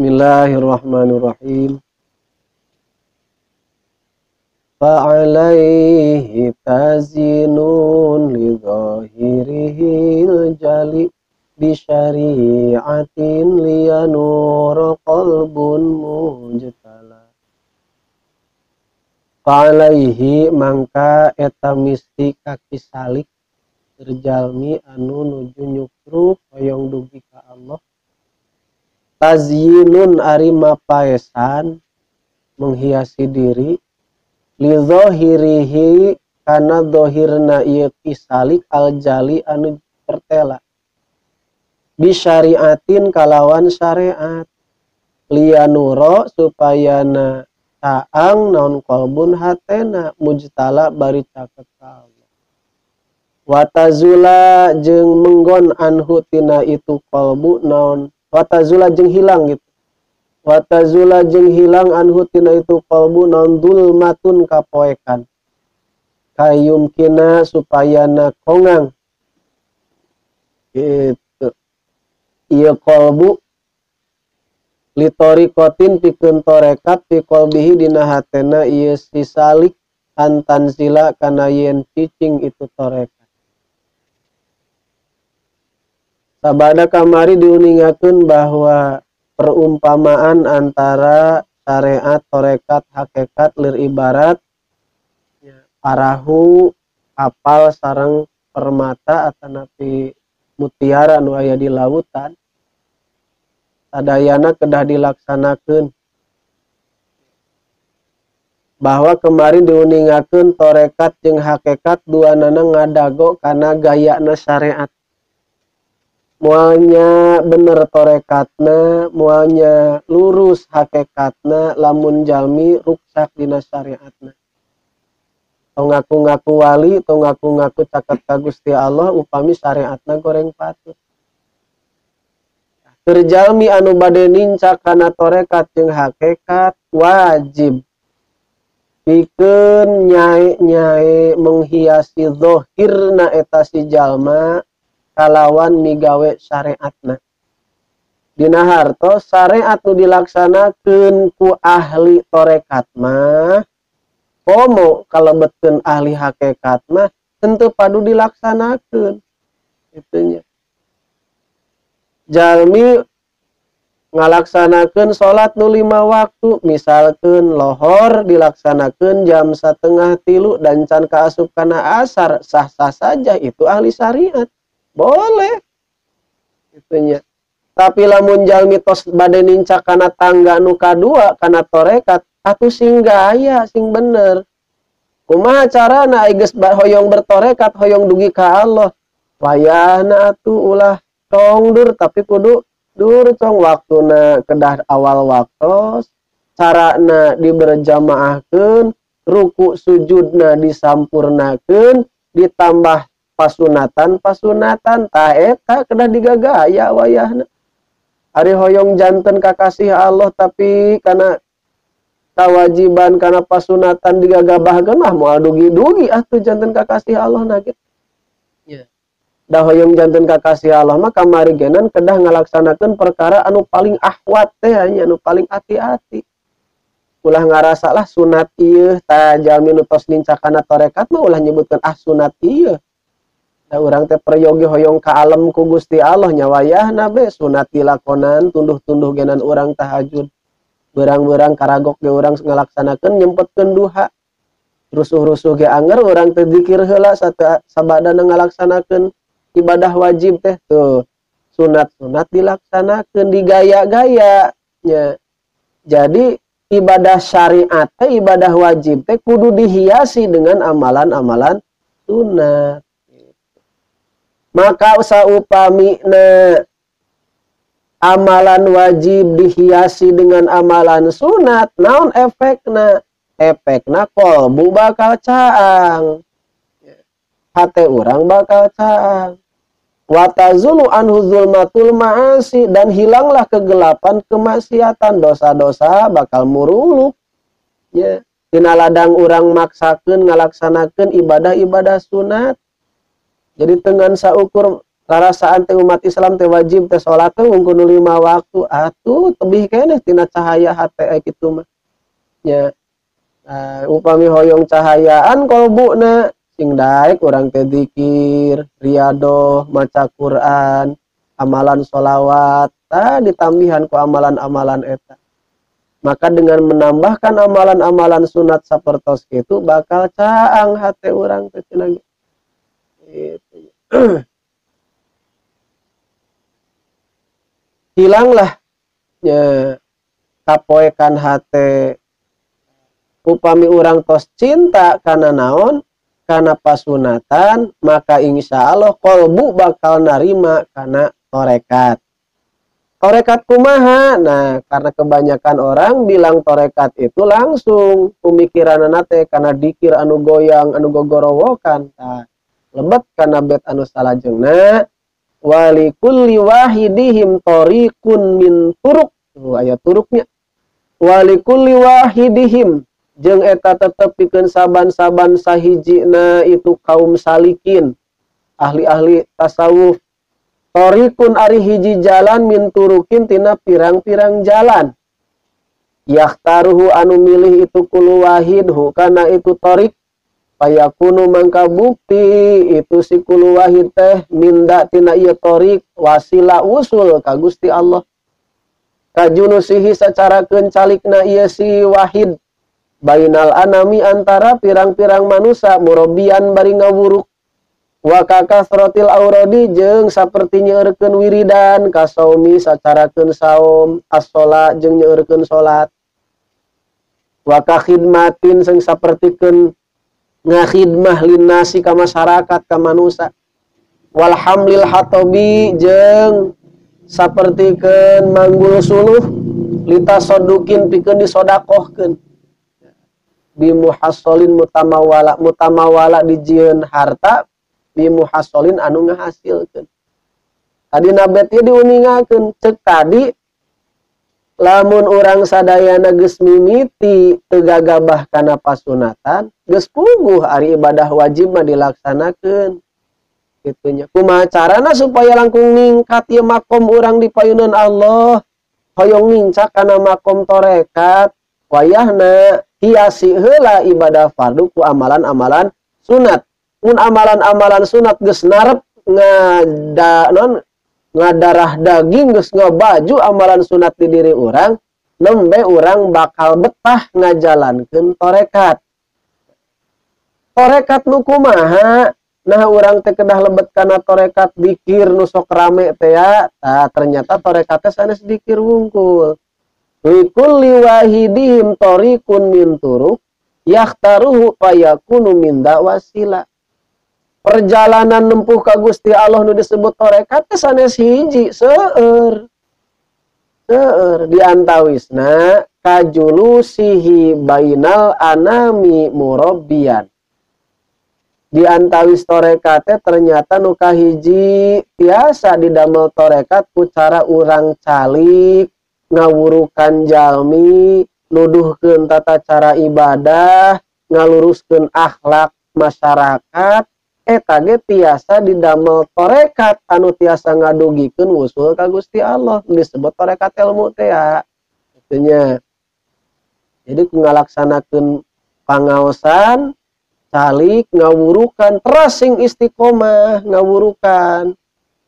Bismillahirrahmanirrahim. Fa'alaihi tazinun li zahirihil jali bi syari'atin liyanura qalbun mujtala. Fa'alaihi mangka eta misti kaki salik terjalmi anu nuju nyukruk hoyong dugi ka Allah. Tazyinun ari mapaesan menghiasi diri li zahirihi kana zahirna ieu kisalik aljali anu pertela bi syariatin kalawan syariat lianuro supaya na taang naon qalbun hatena mujtala bari caket ka Allah. Watazula jeung menggon anhu tina itu qalbu naon watazula jeung hilang gitu. Watazula jeung hilang anhu tina itu qalbu naon dulmatun kapoekan. Kayumkina supaya na kongang gitu. Ieu qalbu litorikotin pikeun torekat fi qalbihi dina hatena ieu si salik antansila kana yen cicing itu torekat. Sabada kamari diuningakeun bahwa perumpamaan antara syariat, torekat, hakikat lir ibarat parahu, kapal sareng permata atanapi mutiara nu aya di lautan sadayana kedah dilaksanakeun. Bahwa kemarin diuningakeun torekat jeung hakikat duanana ngadago kana gayana syariat. Mualnya bener torekatna, mualnya lurus hakikatna, lamun jalmi ruksak dina syariatna. Tong ngaku-ngaku wali, tong ngaku-ngaku caket ka Gusti Allah upami syariatna goreng patut. Keur jalmi anu bade nincak kana torekat jeung hakikat wajib pikeun nyae-nyae menghiasi zahirna eta si jalma kalawan migawe syariatna. Dina hartos syariat nu dilaksanakeun ku ahli torekat mah komo kalebetkeun ahli hakikat mah henteu padu dilaksanakeun itunya. Jalmi ngalaksanakeun salat nu 5 waktu misalkeun lohor dilaksanakeun jam 2:30 dan can kaasup kana asar sah-sah saja itu ahli syariat. Boleh itunya. Tapi lamun jalmi tos bade nincak kana tangga nu kadua kana torekat atuh sing gaya sing bener. Kumaha carana ai geus hoyong bertorekat hoyong dugi ka Allah wayahna atuh ulah tong dur tapi kudu dur cong waktuna kedah awal waktos carana diberjamaahkeun ruku sujudna disampurnakeun ditambah pasunatan tah eta kedah digagaya wayahna. Ari hoyong janten kakasih Allah tapi kana kewajiban kana pasunatan digagabahkeun mah moal dugi-dugi atuh janten kakasih Allah na kitu. Yeah. Da hoyong janten kakasih Allah mah kamari genan kedah ngalaksanakeun perkara anu paling ahwat teh nya anu paling hati-hati. Ulah ngarasa lah sunat ieu tah jalmi nu tos nincak kana torekat mah ulah nyebutkeun ah sunat ieu. Da urang teh peryogi hoyong ka alam ku Gusti Allah nya wayahna be sunat dilakonan tunduh-tunduh genan urang tahajud. Berang-berang karagok ge urang ngalaksanakeun nyempetkeun duha. Rusuh-rusuh ge anger urang teh zikir heula sabadana ngalaksanakeun ibadah wajib teh tuh. Sunat-sunat dilaksanakeun digaya-gaya nya. Jadi ibadah syariat teh ibadah wajib teh kudu dihiasi dengan amalan-amalan sunat. Maka saupamina amalan wajib dihiasi dengan amalan sunat, naon efekna? Efekna kolbu bakal caang, hate urang bakal caang. Watazulu anhu zulmatul ma'asi, dan hilanglah kegelapan kemaksiatan, dosa-dosa bakal muruluk. Ya, tina ladang urang maksakeun ngalaksanakeun ibadah-ibadah sunat. Jadi dengan saukur Rarasaan teh umat Islam teh wajib teh salat teh wungkul 5 waktu atuh tebih keneh tina cahaya hate kitu mah nya. Upami hoyong cahayaan kolbuna sing daek urang teh zikir, riadoh, maca Quran, amalan sholawat, tah ditambihan ku amalan-amalan eta. Maka dengan menambahkan amalan-amalan sunat sapertos kitu bakal caang hate urang teh cenah gitu. Hilanglah nya kapoekan hate upami urang tos cinta kana naon kana pasunatan, maka insya Allah kolbu bakal narima kana torekat. Torekat kumaha? Nah, karena kebanyakan orang bilang torekat itu langsung pemikiranana teh kana dikir anu goyang anu gogorowokan. Tah, lebet kana bet anu salajengna walikulli wahidihim tariqun min turuq. Tuh aya turuknya. Walikulli wahidihim jeung eta tetep pikeun saban-saban sahijina itu kaum salikin, ahli-ahli tasawuf. Tariqun ari hiji jalan min turukin tina pirang-pirang jalan. Yakhtaruhu anu milih itu kullu wahidhu kana itu tariq. Fayakunu mangka bukti itu si kullu wahid teh minda tina ieu tariq wasila usul ka Gusti Allah. Kajunusihi sacara kencalikna ieu si wahid bainal anami antara pirang-pirang manusa murabian bari ngawuruk. Wa kakasrotil aurodi jeung saperti nyeureurkeun wiridan kasaumi sacarakeun saum as-sholat jeung nyeureurkeun salat. Wa kakhidmatin jeung sapertikeun ngakhidmah linnasi ka masyarakat ka manusa. Wal hamlil hatobi jeung sapertikeun manggul suluh litasodukin pikeun disodakohkeun. Bimuhassolin mutamawala, mutamawala dijieun harta bimuhassolin anu ngahasilkeun. Tadi nabet ieu diuningakeun ceuk tadi lamun urang sadayana geus mimiti teu gagabah kana pasunatan geus puguh ari ibadah wajib mah dilaksanakeun kitu nya. Kumaha carana supaya langkung ningkat ieu makom urang di payunan Allah, hoyong nincak kana makom torekat, wayahna hiasi heula ibadah fardu ku amalan-amalan sunat. Mun amalan-amalan sunat geus narep ngada non ngadarah daging geus ngabaju amalan sunat di diri urang, nembe urang bakal betah ngajalankeun torekat. Torekat nu kumaha? Nah urang teh kedah lebet kana torekat dikir nu sok rame teh ya. Tah ternyata torekatnya sanes dikir wungkul. Likulli wahidihim tariqun min turuq yakhtaruhu fayakunu min da'wasila. Perjalanan nempuh ka Gusti Allah nu disebut torekat teh sanes hiji, seueur. Seueur di antawisna kajulusihi bainal anami murabbiyan. Di antawis torekat teh ternyata nu kahiji tiasa didamel torekat ku cara urang calik, ngawurukan jalmi, nuduhkeun tata cara ibadah, ngaluruskeun akhlak masyarakat. Eta ge tiasa didamel torekat anu tiasa ngadugikeun wusul ka Gusti Allah, disebut torekat ilmu teh ya. Itunya. Jadi ku ngalaksanakeun pangaosan, calik, ngawurukan, teras sing istiqomah ngawurukan.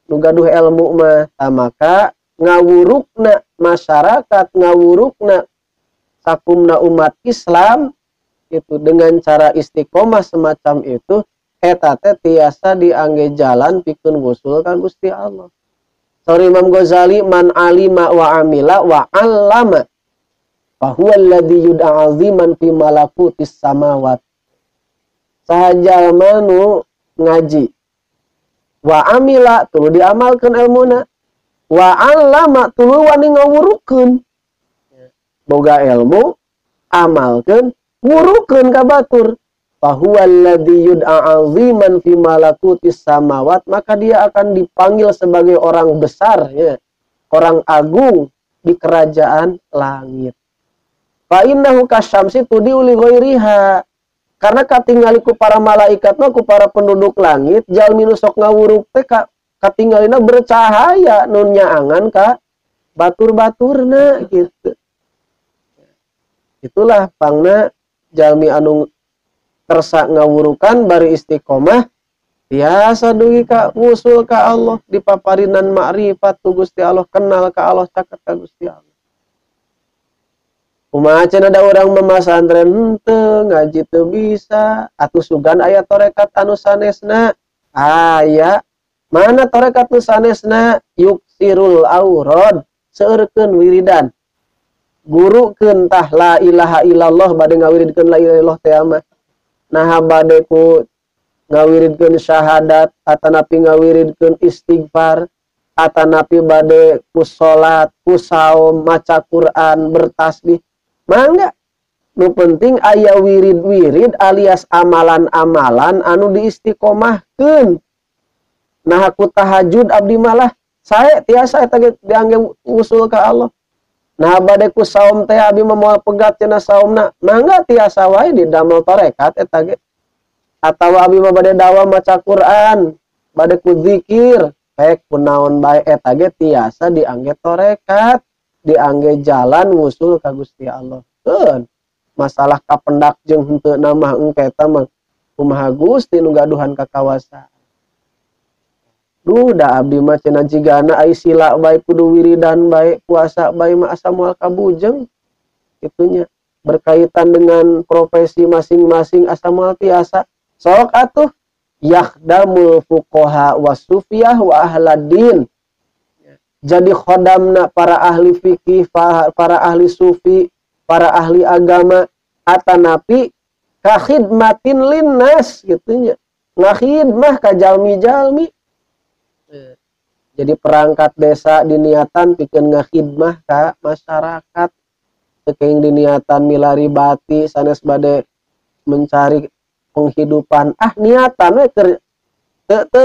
Nu gaduh ilmu mah, tah maka ngawurukna masyarakat, ngawurukna sakumna umat Islam itu dengan cara istiqomah semacam itu eta teh tiasa diangge jalan pikeun wusul ka Gusti Allah. Saur Imam Ghazali man alima wa amila wa allama fa huwa alladzi yud'a aziman fi malakutis samawat. Saha jalma nu ngaji wa amila tuluy diamalkeun ilmuna, wa allama tuluy wani ngawurukeun. Boga ilmu, amalkeun, wurukeun ka batur. Fahuwa alladzi yud'a aziman fi malakutis samawat, maka dia akan dipanggil sebagai orang besar ya, orang agung di kerajaan langit. Fa innahu kasyamsi tudiu li ghairiha. Karena katingali ku para malaikat mah ku para penduduk langit, jalmi nu sok ngawuruk teh Katinggalina bercahaya nu nyaangan ka batur-baturna gitu. Itulah pangna jalmi anu kersa ngawurukan bari istiqomah biasa dugi ka wusul ka Allah dipaparinan makrifat tu Gusti Allah, kenal ka Allah, caket ka Gusti Allah. Kumaha cenah da urang memasantren henteu ngaji teu bisa atuh sugan aya tarekat anu sanesna aya. Mana tarekat nu sanesna? Yuksirul aurad, seueurkeun wiridan. Gurukeun tah la ilaha illallah bade ngawiridkeun la ilaha illallah teh mah. Naha bade ku ngawiridkeun syahadat atanapi ngawiridkeun istighfar atanapi bade ku salat, ku saum, maca Quran, bertasbih. Mangga nu penting aya wirid-wirid alias amalan-amalan anu diistiqomahkeun. Nah ku tahajud abdi malah sae tiasa eta ge diangge usul ka Allah. Nah bade ku saum teh abdi mah moal pegat cenah saumna, mangga tiasa wae didamel tarekat eta ge. Atawa abdi mah bade dawa maca Quran, bade ku zikir, rek kunaon bae eta ge tiasa diangge tarekat, diangge jalan wusul ka Gusti Allah. Keun masalah kapendak jeung henteu mah engke eta mah kumaha Gusti nu gaduhan kakawasaan. Duh da abdi mah cenah jigana ai sila bae kudu wiridan bae puasa bae mah asa moal kabujeng itunya berkaitan dengan profesi masing-masing asa moal tiasa. Sok atuh yakhdamul fuqaha wasufiyah wa ahladin. Jadi khodamna para ahli fikih, para ahli sufi, para ahli agama atanapi kakhidmatin linnas gitunya. Ngakhidmah ka jalmi-jalmi. Jadi perangkat desa diniatan pikeun ngakhidmah ka masyarakat. Teu keuing diniatan milari bati sanes bade mencari penghidupan. Ah niatan we keur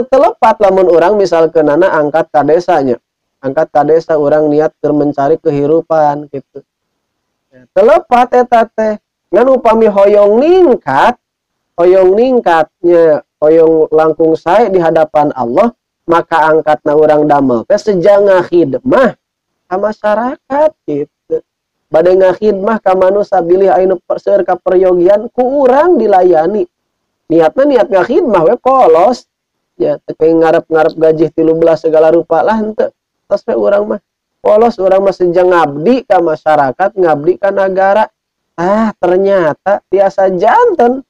telepat lamun urang misalkeunana angkat ka desanya. Angkat ka desa urang niat keur mencari kehidupan gitu. Telepat eta teh. Ngan upami hoyong ningkat, hoyong ningkatnya, hoyong langkung sae di hadapan Allah, maka angkatna urang damel teh seja ngakhidmah ka masyarakat gitu. Bade ngakhidmah ka manusa bilih anu seueur kaperyogian ku urang dilayani. Niatna niat ngakhidmah we polos. Ya teu ngarep-ngarep gaji 13 segala rupa lah henteu. Tos we urang mah polos, urang mah seja ngabdi ka masyarakat, ngabdi ka nagara. Ah ternyata tiasa janten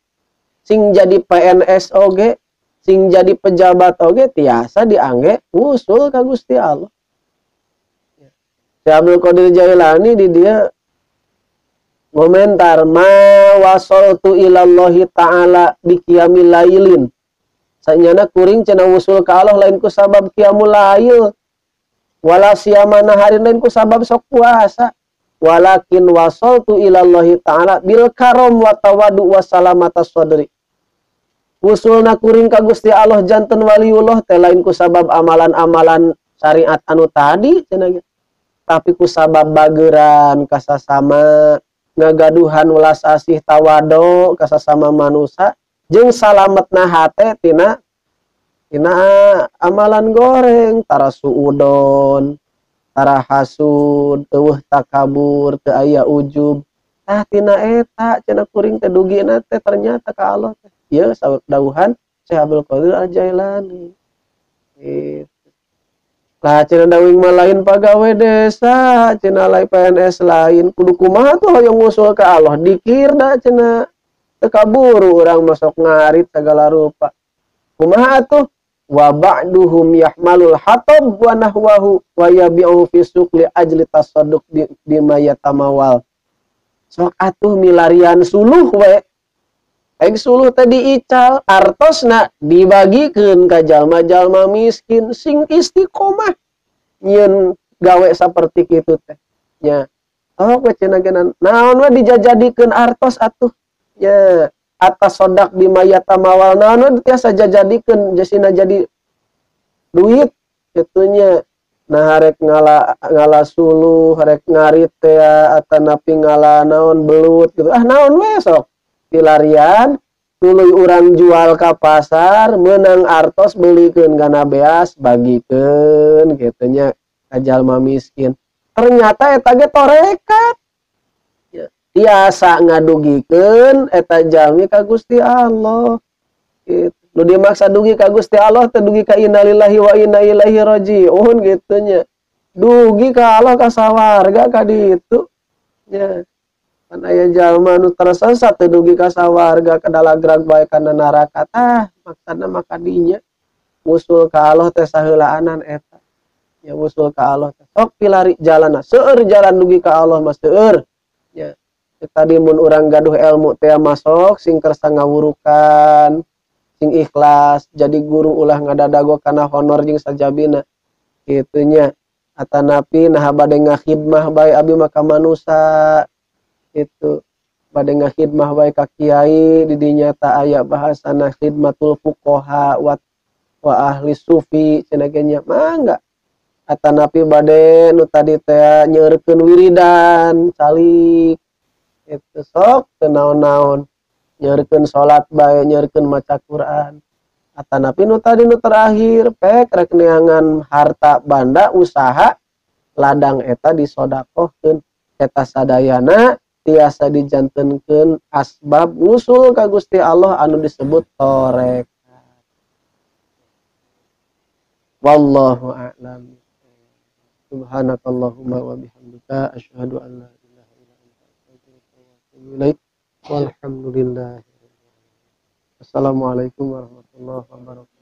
sing jadi PNS oge, sing jadi pejabat oge tiasa diangge usul ka Gusti Allah. Si Abdul Qadir Jailani di dia komentar ma wasaltu ilallahi ta'ala biqiyamil lailin. Sanyana kuring cenah usul ka Allah lain ku sabab qiyamul lail. Wala siyama naharin lain ku sabab sok puasa. Walakin wasaltu ilallahi ta'ala bil karom wa tawadu wa salamata sadri. Usulna kuring ka Gusti Allah janten waliullah teh lain ku sabab amalan-amalan syariat anu tadi cenah ge. Tapi ku sabab bageran kasasama ngagaduhan welas asih tawadu kasasama manusa jeung salametna hate tina amalan goreng tara suudon tara hasud eueuh takabur teu aya ujub. Tah tina eta cenah kuring teh dugina teh ternyata ka Allah teh ieu saur dawuhan Syekh Abdul Qadir Al-Jailani gitu. Lah cenah dawing mah lain pagawe desa, cenah lain PNS lain, kudu kumaha tuh hoyong ngusul ka Allah dikir da cenah teu kaburu urang masuk ngarit segala rupa. Kumaha atuh? Wa ba'duhum yahmalul hatab wa nahwahu wa yabi'u fi suq li ajli tasadduq bima yatamawal. Sok atuh milarian suluh we. Aing suluh teh diical, artosna dibagikeun ka jalma-jalma miskin sing istiqomah nyieun gawe saperti kitu teh. Nya. Oh, we cenah ge naon we dijajadikeun artos atuh. Nya, atas sodak bima yatamawal naon we tiasa jajadikeun jasina jadi duit kitunya. Nah rek ngala suluh, rek ngarit teh atanapi ngala naon belut gitu. Ah naon we sok dilarian Tuluy urang jual ka pasar meunang artos beulikeun kana beas bagikeun kitu nya ka jalma miskin. Ternyata eta ge torekat. Ya, tiasa ngadugikeun eta jalmi ka Gusti Allah. Gitu. Nu dimaksa dugi ka Gusti Allah teh dugi ka innalillahi wa inna ilaihi rajiun kitu nya. Dugi ka Allah ka sawarga ka ditu. Nya. Kan aya jalma nu tersesat teh dugi ka sawarga ka dalagrag bae kana neraka tah maksana mah kadinya. Usul ka Allah teh saheulaanan eta. Ya usul ka Allah teh sok pilari jalanna seueur jalan dugi ka Allah mah seueur. Ya. Tadi mun urang gaduh ilmu teh masuk sing kersa ngawurukan sing ikhlas jadi guru ulah ngadadago kana honor jeung sajabina kitu nya. Atanapi naha bade ngakhidmah bae abi mah ka manusa itu bade ngakhidmah bae ka kiai di dinya ta aya bahasana khidmatul fuqaha wa ahli sufi cenah ge nya mangga. Atanapi bade nu tadi teh nyeurkeun wiridan calik itu sok teu naon-naon nyeurkeun salat bae nyeurkeun maca Quran. Atanapi nu tadi nu terakhir pek rek neangan harta banda usaha ladang eta disodakohkeun eta sadayana tiasa dijantenkeun asbab usul ka Gusti Allah anu disebut tarekat. Wallahu a'lam. Subhanakallahumma wa bihamdika asyhadu an la ilaha illa anta astaghfiruka wa atubu ilaik. Walhamdulillah. Assalamualaikum warahmatullahi wabarakatuh.